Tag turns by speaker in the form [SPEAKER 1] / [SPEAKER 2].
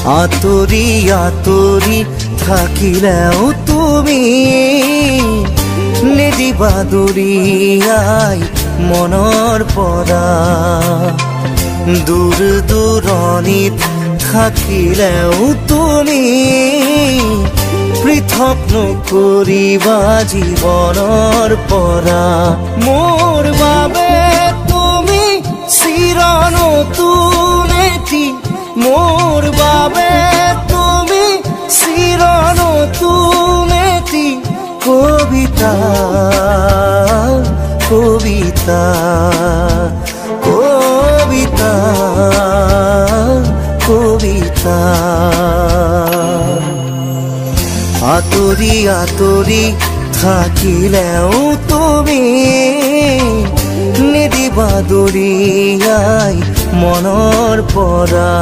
[SPEAKER 1] আঁতৰি আঁতৰি থাকিলেও তুমি নিদিবা দূৰীয়াই মনৰ পৰা। দূৰ দূৰণিত থাকিলেও তুমি পৃথক নকৰিবা জীৱনৰ পৰা। মোৰ বাবে তুমি চিৰ নতুন এটি, মোৰ বাবে তুমি চিৰ নতুন এটি কবিতা, কবিতা, কবিতা, কবিতা। আঁতৰি আঁতৰি থাকিলেও তুমি নিদিবা দূৰীয়াই মনৰ পৰা।